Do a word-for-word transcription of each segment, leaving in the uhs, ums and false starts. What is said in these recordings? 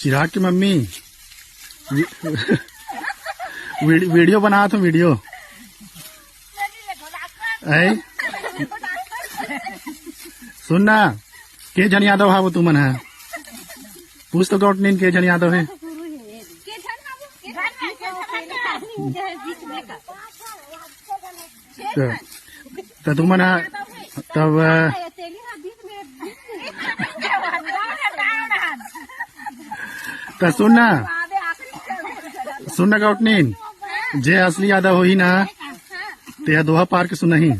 चिराग के mummy, V-, weed-, video बनात हो, वीडियो। ऐ? सुन ना, के झन यादव हावो तुमन ह? पूछ तो गौटनीन, के झन यादव हे? त, त तुमन ह, तब, त सुन ना, सुन ना गौटनीन, जे असली यादव होही ना, ते ह दोहा पार के सुनही,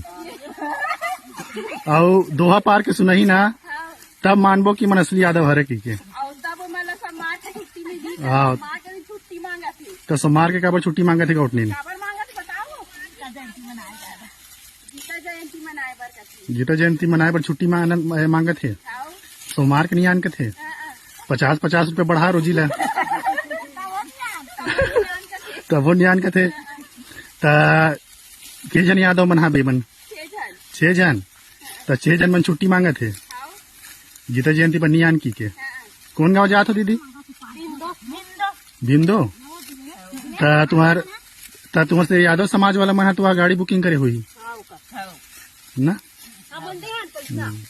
अउ दोहा पार के सुनही ना, तब मानबो कि मन असली यादव हरे कहिके। अउ तब ओमन ला सोमवार के छुट्टी मिलही, हाँ। सोमवार के दिन छुट्टी मांगत हे। त सोमवार के काबर छुट्टी मांगत हे गौटनीन? काबर मांगत हे बताओ? गीता जयंती मनाए बर कथे। गीता जयंती मनाए बर छुट्टी मा-, ए, मांगत हे। हाँ। सोमवार के नइ आन कथे। हाँ, हाँ। पचास पचास रुपया बढ़ा रोजी ला। तब वो नइ आन कथे। त के झन यादव मन हा बे मन? छह झन। छह झन। त छह झन मन छुट्टी मांगत हे। हाँ। गीता जयंती बर नइ आन कहिके। हाँ। कोन गांव जात हो दीदी? बिंदो। बिंदो? त तुम्हार, त तुम्हार से यादव समाज वाला मन ह तुम्हार गाड़ी booking करे होही। हाँ, ओकर। ना? हाँ, बोल दे यार, पैसा। हम्म।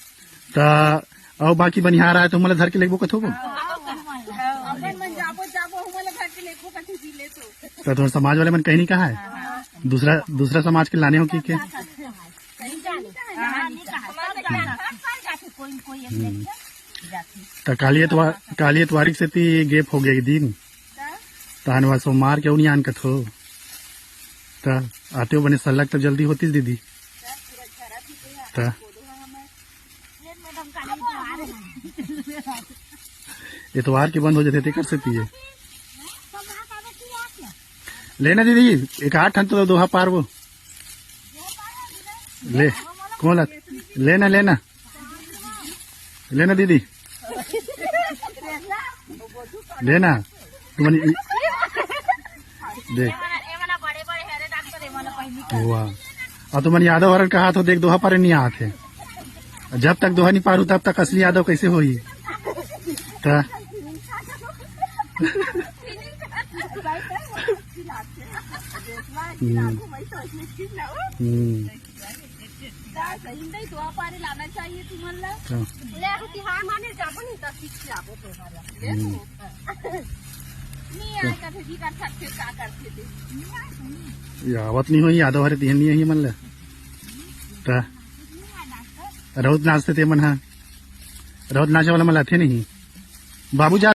त अउ बाकी बनिहार आए त ओमन ला धर के लेगबो कथो वो? हाँ, हाँ, अपन मन जाबो, जाबो, ओमन ला धर के लेगबो कथो जी ले तो। त तुम्हार समाज वाले मन कहीं नइ कहा हे? हाँ। दूसरा, दूसरा समाज के लाने हो कहिके? कहीं जाने। हाँ, नइ कहा। हर साल जाथे कोई न कोई एक हम्म। लेके जाथे। त काली एतवार, काली एतवारी के सेती gap हो गे एक दिन। तहन वह सोमवार के अउ नइ आन कथो। त आते हो बने सल्लक त जल्दी होतिस दीदी। त एतवार के बंद हो जाथे तेकर सेती ये। लेना दीदी, एक आध ठन तो दोहा पारबो। ले, कोन ला? लेना, लेना। लेना दीदी, लेना। तुमन इ-, देख। वाह। अउ तुमन यादव हरन कहात हो, देख, दोहा पारे नइ आत हे। जब तक दोहा नइ पारू, तब तक असली यादव कइसे होही? त हम्म। हम्म। दा, सही में तो आप आरे लाना चाहिए तुमन ला। हाँ। ले, अभी तिहार माने जाबो नहीं, तब सीख के आबो तो हमारे। ले हम्म। तो। नहीं आए, कभी भी कर सकते, क्या करते थे। ये आवत नहीं होई, यादव हरे तिहन नहीं आई मन ला। ता। रौद नाचते ते मन हा। रौद नाचे वाला मन ला थे नहीं। बाबू जा